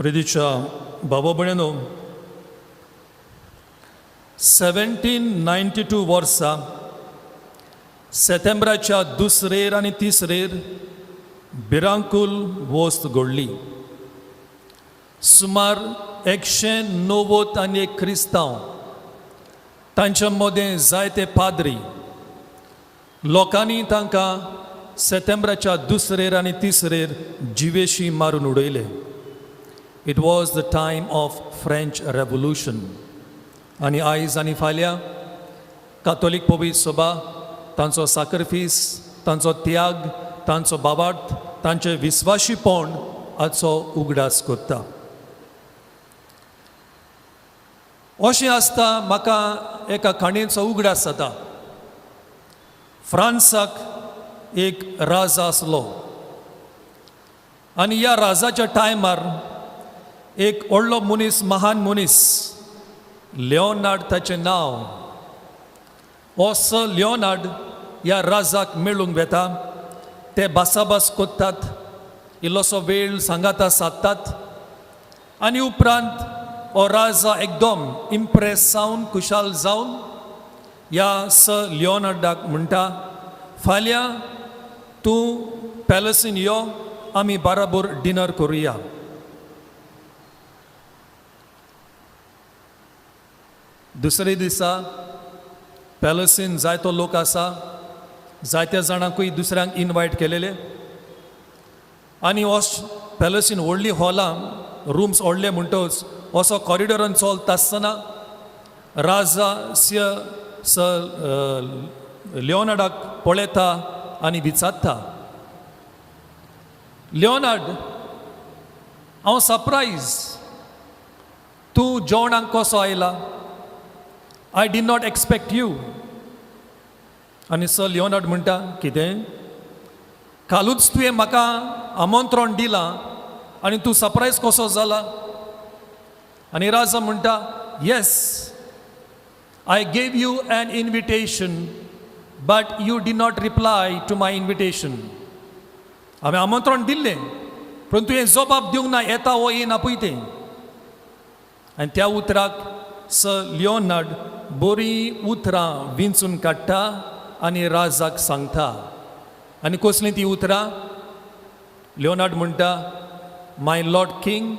प्रितीच्या बाबा भयणो, 1792 वर्सा सेतेंब्राच्या दुसरेर आनी तिसरेर भिरांकूल वस्त घडली. सुमार 191 क्रिस्तांव, तांच्या मदें जायते पाद्री, लोकांनी तांकां सेतेंब्राच्या दुसरेर आनी तिसरेर जिवेशी मारून उडयले. It was the time of French Revolution. आनी आयज आनी फाल्यां कातोलीक पवित्र सभा तांचो साक्रिफीस, तांचो त्याग, तांचो बाबार्थ, तांचें विस्वाशीपण हाचो उगडास करता. अशें आसता म्हाका एका काणयेचो उगडास जाता. फ्रांसाक एक राजा आसलो आनी ह्या राजाच्या टायमार एक व्हडलो मनीस, महान मनीस, लिओनार्ड ताचें नांव. हो सर लिओनार्ड ह्या राजाक मेळूंक वेता. ते भासाभास कोत्तात, इल्लोसो वेळ सांगाता सादतात आनी उपरांत हो राजा एकदम इम्प्रेस जावन, खुशाल जावन ह्या सर लिओनार्डाक म्हणटा, फाल्यां तूं पॅलसीन यो, आमी बाराबोर डिनर करुया. दुसरे दिसा पॅलसीन जायतो लोक आसा, जायत्या जाणांकूय दुसऱ्यांक इनवायट केलेले आनी पॅलसीन व्हडलीं हॉलां, रुम्स व्हडले म्हणटच असो कॉरिडोरान चलता आसतना राजा सर लिओनार्डाक पळयता आनी विचारता, लिओनार्ड, हांव सरप्रायज, तूं जेवणाक कसो आयला? I did not expect you. आनी सर लिओनार्ड म्हणटा, कितें, कालूच तुवें म्हाका आमंत्रण दिलां आनी तूं सरप्रायज कसो जाला? आनी राजा म्हणटा, yes, I gave you an invitation but you did not reply to my invitation. हांवें आमंत्रण दिल्लें पूण तुवें जबाब दिवंक ना, येता वो येना पळय तें. आनी त्या उतराक सर लिओनार्ड बरीं उतरां विंचून काडटा आनी राजाक सांगता. आनी कसलीं ती उतरां? लिओनार्ड म्हणटा, my lord king,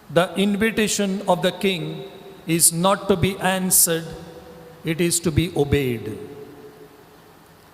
the invitation of the king is not to be answered, it is to be obeyed.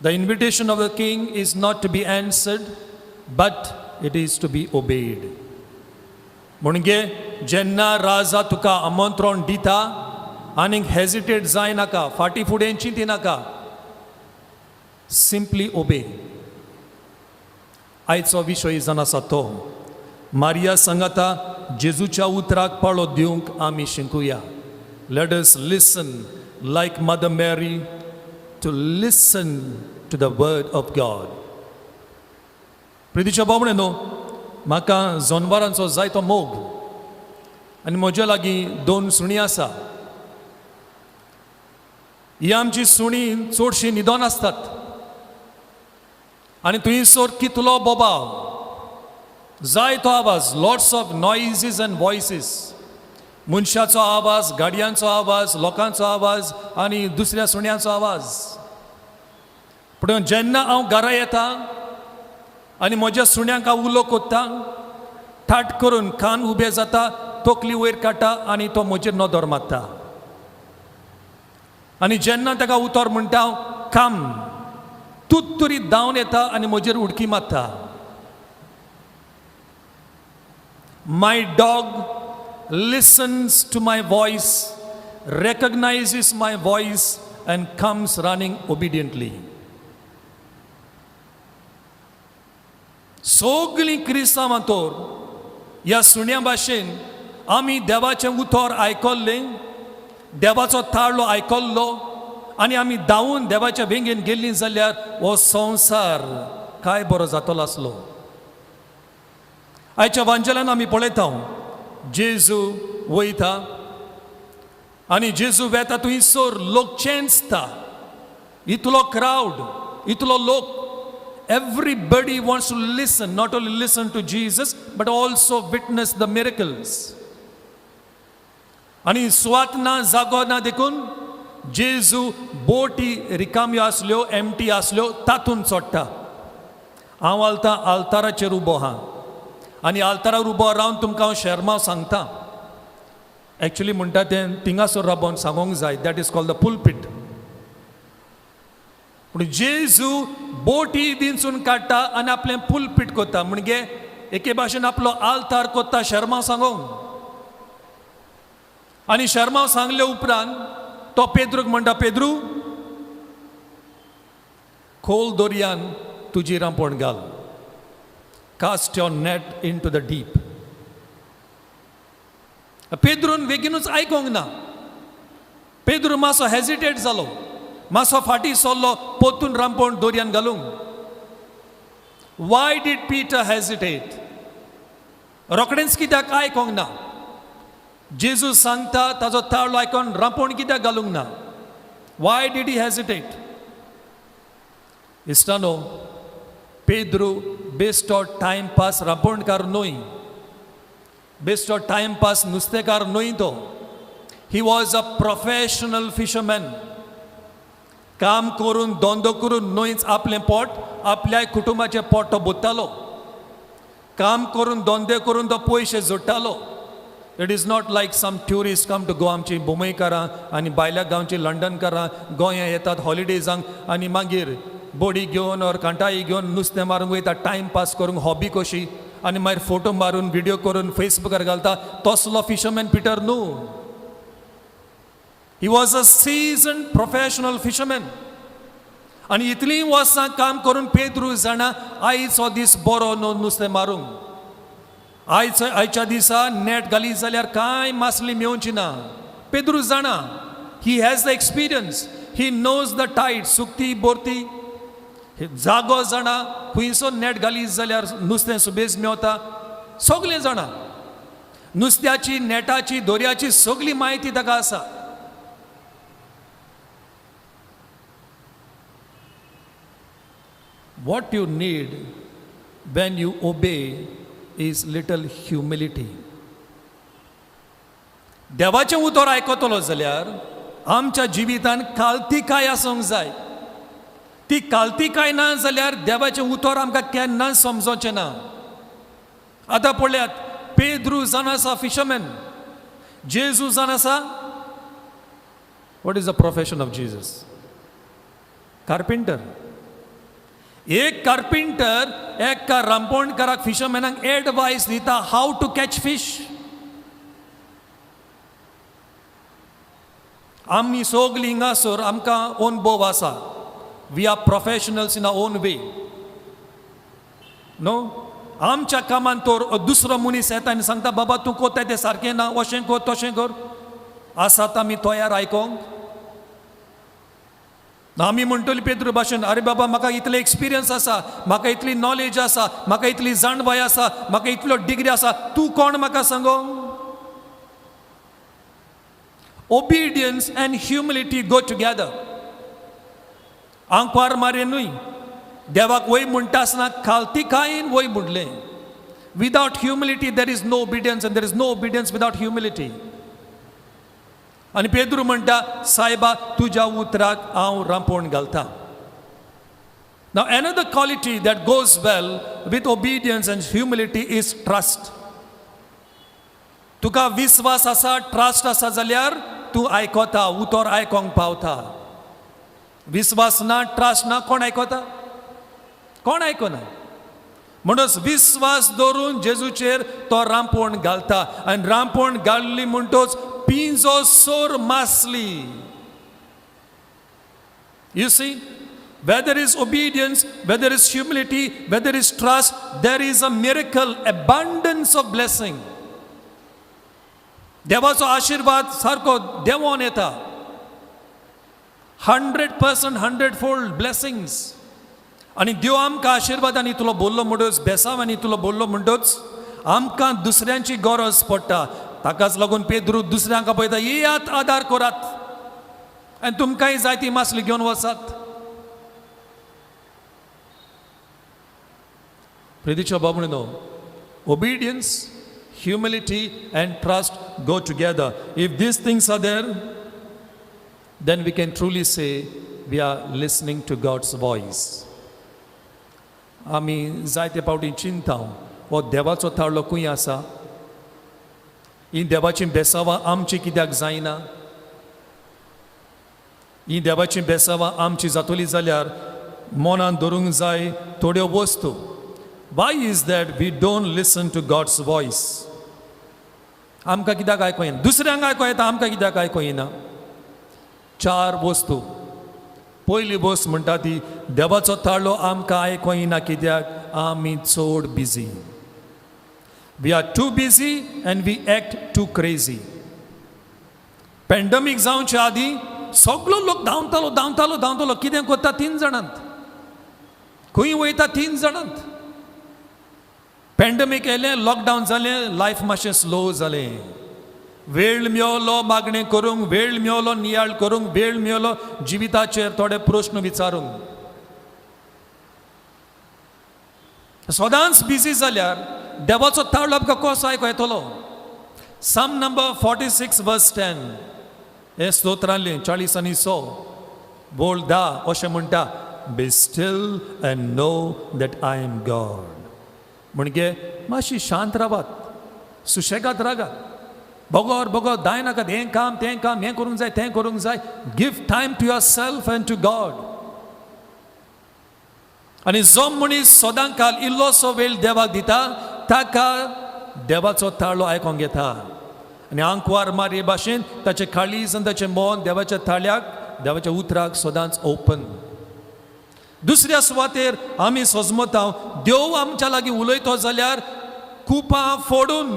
The invitation of the king is not to be answered, but it is to be obeyed. म्हणजे जेन्ना राजा तुका आमंत्रण दिता, आनीक hesitate जायनाका, फाटीं फुडें चिंती नाका, सिंपली ओबे. आयचो विशय जावन आसा तो मारिया सांगाता जेजूच्या उतराक पाळो दिवंक आमी शिकूया. Let us listen like Mother Mary, to listen to the word of God. प्रितीच्या भावणे न्हू, म्हाका जनवरांचो जायतो मोग आनी म्हज्या लागीं दोन सुणीं आसा. ही आमची सुणीं चडशीं न्हिदोन आसतात आनी थंयसर कितलो बोबाव, जायतो आवाज, lots of noises and voices, मनशाचो आवाज, गाडयांचो आवाज, लोकांचो आवाज आनी दुसऱ्या सुण्यांचो आवाज. पूण जेन्ना हांव घरा येता आनी म्हज्या सुण्यांक हांव उलो कोत्ता, ठाट करून कान उबे जाता, तकली वयर काडटा आनी तो म्हजेर नदर मारता. आनी जेन्ना ताका उतर म्हणटा हांव, काम, तूं तरी धांवन येता आनी म्हजेर उडकी मारता. My dog listens to my voice, recognizes my voice and comes running obediently. सगळीं क्रिस्तांवां तर ह्या सुण्या भाशेन आमी देवाचें उतर आयकल्लें, देवाचो ताळो आयकल्लो आनी आमी धांवून देवाच्या वेंगेन गेल्लीं जाल्यार हो संवसार काय बरो जातलो आसलो. आयच्या वांजेलान आमी पळयता, जेजू वयता आनी जेजू वेता थंयसर लोक चेंचता. इतलो क्रावड, इतलो लोक, Everybody wants to listen, not only listen to Jesus but also witness the miracles. आनी सुवात ना, जागो ना, देखून जेजू बोटी रिकाम्यो आसल्यो, एमटी आसल्यो, तातूंत चडटा. हांव आलता आल्ताराचेर उबो आहा आनी आल्तारार उबो रावन तुमकां हांव शेरमांव सांगता. एक्चुली म्हणटा तें थिंगासर राबोन सांगूंक जाय, that is called the pulpit. पूण जेजू बोटी विंचून काडटा आनी आपलें पुलपीट कोत्ता, म्हणजे एके भाशेन आपलो आल्तार कोत्ता शेरमांव सांगूंक. आनी शेरमांव सांगले उपरांत तो पेद्रूक म्हणटा, पेद्रू खोल दर्यान तुजी रांपण घाल, cast your net into the deep. पेद्रून बेगीनूच आयकोंक ना. पेद्रू मातसो हेजिटेट जालो, मातसो फाटीं सरलो पोतून रांपण दर्यान घालूंक. Why did Peter hesitate? रोखडेंच कित्याक आयकोंक ना? जेजू सांगता ताजो ताळो आयकोन रांपण कित्याक घालूंक ना? Why did he hesitate? इश्टानो, Pedro बेश्टो टायमपास रांपणकार न्हय, बेश्टो टायमपास नुस्तेकार न्हय तो. He was a professional fisherman. काम करून धंदो करून न्हयच आपलें पोट, आपल्या कुटुंबाचें पोट तो बोत्तालो. काम करून धंदे करून तो पयशे जोडटालो. It is not like some tourist come to Goa. आमची मुंबयकारां आनी भायल्या गांवची लंडनकारां गोंया येतात हॉलिडेजांक आनी मागीर बोडी घेवन ओर कांटाई घेवन नुस्तें मारूंक वयता, टायम पास करूंक, हॉबी कशी, आनी मागीर फोटो मारून व्हिडियो करून फेसबुकार घालता. तसलो फिशरमॅन पिटर न्हू. He was a seasoned professional fisherman. आनी इतलीं वर्सां काम करून पेद्रू जाणा आयचो दीस बरो न्हू नुस्तें मारूंक. आयच्या दिसा नेट घाली जाल्यार कांय मासली मेवची ना. पेद्रू जाणा, he has the experience, he knows the tide, सुकती बोरती जागो जाणा, खंयसो नेट घाली जाल्यार नुस्तें सुबेज मेवता, सगळें जाणा. नुस्त्याची, नेटाची, दोरयाची सगळी म्हायती ताका आसा. What you need when you obey is little humility. देवाचें उतर आयकतलो जाल्यार आमच्या जिवितान कालतिकाय आसूंक जाय. ती कालतिकाय ना जाल्यार देवाचें उतर आमकां केन्ना समजोचें ना. आतां पळयात, पेद्रू जावन आसा फिशरमॅन, जेजू जावन आसा. What is the profession of Jesus? Carpenter. एक कार्पेंटर एका रांपोणकाराक, फिशरमॅनाक एडवायस दिता how to catch fish. आमी सगलीं हिंगासर आमकां अनुभव आसा. We are professionals in our own way, न्हू? आमच्या कामान तर दुसरो मनीस येता आनी सांगता, बाबा तूं कोत्ताय तें सारकें ना, अशें कर तशें कर. आसात आमी तयार आयकोंक? आमी म्हणटली पेद्रू भाशेन, अरे बाबा म्हाका इतले एक्सपिरियन्स आसा, म्हाका इतली नॉलेज आसा, म्हाका इतली जाणवाय आसा, म्हाका इतलो डिग्री आसा, तूं कोण म्हाका सांगो? Obedience and humility go together. आंकवार मारे न्हय, देवाक वय म्हणटा आसतना खालतिकायेन वय म्हणलें. Without humility there is no obedience and there is no obedience without humility. आनी पेद्रू म्हणटा, सायबा तुज्या उतराक हांव रांपोण घालता. Now another quality that goes well with obedience and humility is trust. तुका विस्वास आसा, ट्रस्ट आसा जाल्यार तूं आयकता, उतर आयकोंक पावता. विस्वास ना, ट्रस्ट ना, कोण आयकता? कोण आयकना. म्हणून विस्वास दवरून जेजूचेर तो रांपोण घालता आनी रांपोण घाल्ली म्हणटोच पिंजो सोर मासली. You see, whether is obedience, whether is humility, whether is trust, there is a miracle, abundance of blessing. देवाचो आशिर्वाद सारको देंवोन येता. 100%, 100 fold blessings. आनी देव आमकां आशिर्वादान इतलो बोल्लो म्हणटच, बेसांवांनी इतलो बोल्लो म्हणटच आमकां दुसऱ्यांची गरज पडटा. ताकाच लागून पेद्रू दुसऱ्यांक पळयता, येयात आदार करात आनी तुमकांय जाय ती मासली घेवन वचात. प्रितीच्या बाबणो, obedience, humility and trust go together. If these things are there, then we can truly say we are listening to God's voice. आमी जायते फावटी चिंता, हो देवाचो ताळो खंय आसा? ही देवाचीं बेसावां आमची कित्याक जायना? ही देवाचीं बेसावां आमची जातली जाल्यार मनान धरूंक जाय थोड्यो वस्तू. Why is that we don't listen to God's voice? आमकां कित्याक आयको येना? दुसऱ्यांक आयको येता, आमकां कित्याक आयको येना? चार वस्तू. पयली वस्त म्हणटा ती, देवाचो ताळो आमकां आयको येना कित्याक? आमी चड busy. We are too busy and we act too crazy. Pandemic जावचे आदीं सगलो लोक धांवतालो, धांवतालो, धांवतालो. कितें करता तीन जाणांत, खंय वयता तीन जाणांत. पॅन्डमीक येयलें, लॉकडावन जालें, लायफ मातशें स्लो जालें. वेळ मेवलो मागणें करूंक, वेळ मेवलो नियाळ करूंक, वेळ मेवलो जिविताचेर थोडे प्रस्न विचारूंक. सदांच बिजी जाल्यार देवाचो ताळो आमकां कसो आयको येतलो? Psalm number 46 verse 10, हें स्तोत्रांतलें 46 बोल 10 अशें म्हणटा, be still and know that I am God. म्हणजे मातशी शांत रावात, सुशेगाद रागात, बगोर बगोर दाय नाकात, हें काम तें काम, हें करूंक जाय तें करूंक जाय. Give time to yourself and to God. आनी जो मनीस सदां काल इल्लोसो वेळ देवाक दिता, ताका देवाचो ताळो आयकोंक येता. आनी आंकवार मारये भाशेन ताचें काळीज आनी ताचें मन देवाच्या ताळ्याक, देवाच्या उतराक सदांच ओपन. दुसऱ्या सुवातेर आमी सजमता, देव आमच्या लागीं उलयतो जाल्यार कुपां फोडून,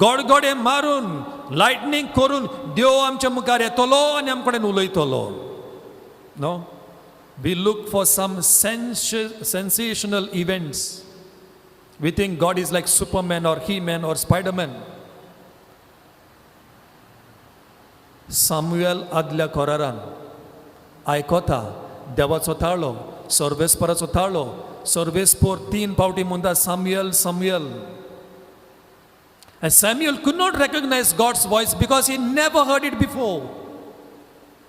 गडगडे मारून, लायटनींग करून देव आमच्या मुखार येतलो आनी आमचे कडेन उलयतलो. No, we look for some sensational events. We think God is like Superman or He Man or Spiderman. Samuel आदल्या कोरारान आयकता देवाचो ताळो, सर्वेस्पराचो ताळो. सर्वेस्पोर 3 फावटी म्हणटा, Samuel, Samuel. And Samuel could not recognize God's voice because he never heard it before.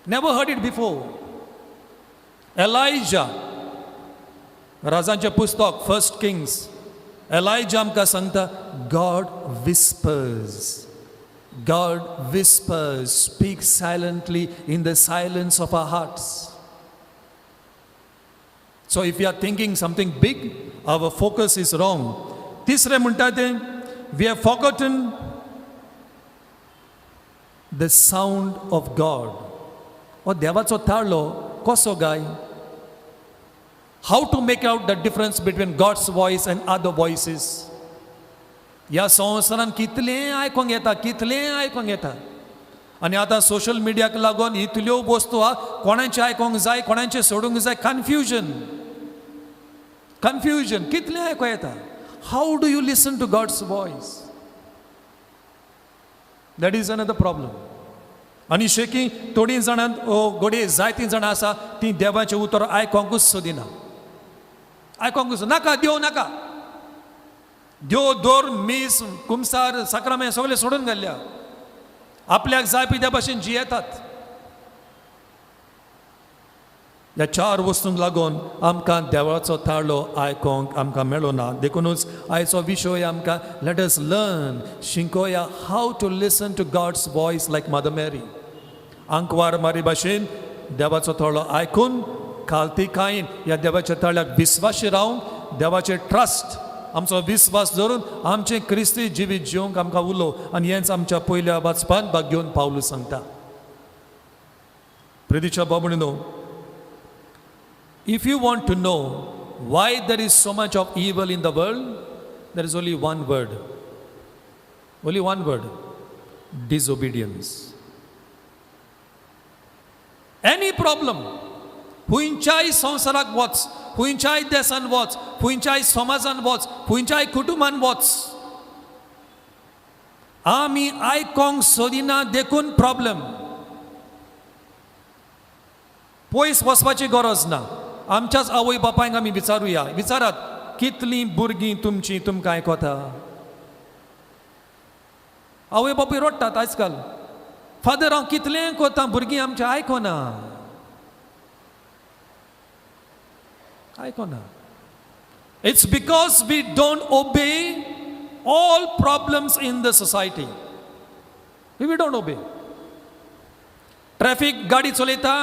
Never heard it before. Elijah, राजांचें पुस्तक, first Kings, Elijah आमकां सांगता, God whispers. God whispers, speaks silently in the silence of our hearts. So if you are thinking something big, our focus is wrong. तिसरें म्हणटा तें, we have forgotten the sound of God. हो देवाचो ताळो कसो गाय? How to make out the difference between God's voice and other voices? ह्या संवसारान कितलें आयकोंक येता, कितलें आयकोंक येता. आनी आतां सोशल मिडियाक लागून इतल्यो वस्तू आहा, कोणाचें आयकोंक जाय, कोणाचें सोडूंक जाय, कन्फ्युजन, कन्फ्युजन. कितलें आयकों येता. How do you listen to God's voice? That is another problem. आनी शेकी थोडीं जाणां, ओ घडये जायतीं जाणां आसा, तीं देवाचें उतर आयकोंकूच सोदिना, आयकोंकूच नाका. देव नाका, देव दोर, मीस, कुमसार, साक्रामें सगळें सोडून घाल्ल्या. आपल्याक जाय पळय त्या भाशेन जियेतात. ह्या चार वस्तूंक लागून आमकां देवाचो ताळो आयकोंक आमकां मेळना. देखुनूच आयचो विशय आमकां, let us learn, शिकोया how to listen to God's voice like Mother Mary. आंकवार मारी भाशेन देवाचो ताळो आयकून खालतीकायेन ह्या देवाच्या ताळ्याक विस्वाशी रावंक, देवाचे ट्रस्ट, आमचो विस्वास धरून आमचें क्रिस्ती जिवीत जिवंक आमकां उलो. आनी हेंच आमच्या पयल्या वाचपान भाग घेवन पावलू सांगता. प्रितीच्या बाबणीनो, if you want to know why there is so much of evil in the world, there is only one word. Only one word: disobedience. Any problem, खंयच्याय संवसाराक वच, खंयच्याय देशान वच, खंयच्याय समाजान वच, खंयच्याय कुटुंबान वच, आमी आयकोंक सोदिना देखून प्रॉब्लम. पयस वचपाची गरज ना, आमच्याच आवय बापायक आमी विचारुया. विचारात, कितलीं भुरगीं तुमचीं तुमकां आयकता? आवय बापूय रडटात आजकाल, फादर, हांव कितलें कोता, भुरगीं आमचें आयकना, आयकना. It's because we don't obey, all problems in the society. We don't obey. Traffic, गाडी चलयता,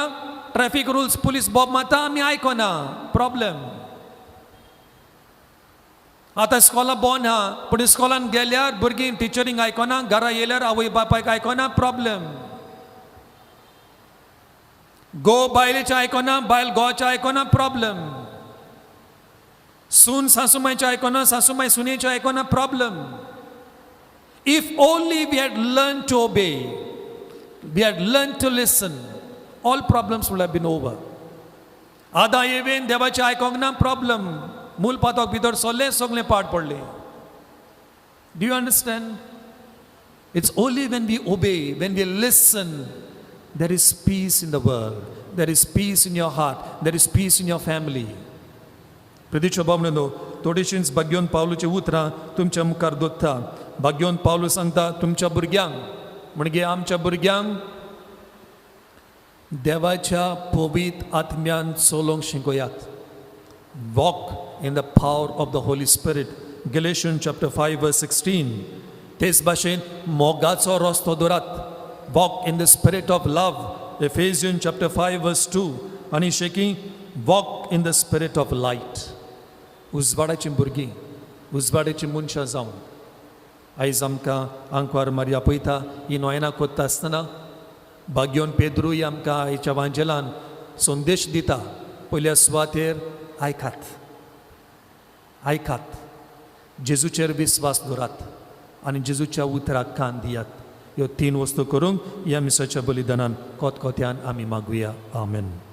ट्रॅफिक रुल्स, पुलीस बोब मारता, आमी आयकना, प्रॉब्लेम. आतां इस्कोलां बंद आहा, पूण इस्कोलान गेल्यार भुरगीं टिचरींक आयकना, घरा येयल्यार आवय बापायक आयकना, प्रॉब्लेम. घोव बायलेचें आयकना, बायल घोवाचें आयकना, प्रॉब्लेम. सून सासूमायचें आयकना, सासूमाय सुनेचें आयकना, problem. If only we had learn to obey, we had learn to listen, all problems would have been over. Adam एवेन देवाचें आयकोंक ना, प्रॉब्लम. मूल पातक भितर सरलें, सगळें पाड पडलें. Do you understand? It's only when we obey, when we listen, there is peace in the world, there is peace in your heart, there is peace in your family. प्रितीच्या भावंडांनो, थोडीशींच भाग्योन पावलूची उतरां तुमच्या मुखार दवरता. भाग्योन पावलू सांगता, तुमच्या भुरग्यांक, म्हणजे आमच्या भुरग्यांक देवाच्या पवित्र आत्म्यान चलोवंक शिकयात. Walk in the power of the Holy Spirit. Galatians chapter 5 verse 16. तेच भाशेन मोगाचो रस्तो दवरात. Walk in the spirit of love. Ephesians chapter 5 verse 2. आनी शेकी walk in the spirit of light. उजवाडाचीं भुरगीं, उजवाडाचीं मनशां जावन आयज आमकां आंकवार मारी आपयता. ही नोयना कोत्ता आसतना भाग्योन पेद्रूय आमकां आयच्या वांजेलान संदेश दिता. पयल्या सुवातेर आयकात, आयकात, जेजूचेर विस्वास दवरात आनी जेजूच्या उतराक कान दियात. ह्यो तीन वस्तू करूंक ह्या मिसाच्या बलिदानान कोतकोत्यान आमी मागुया. आमेन.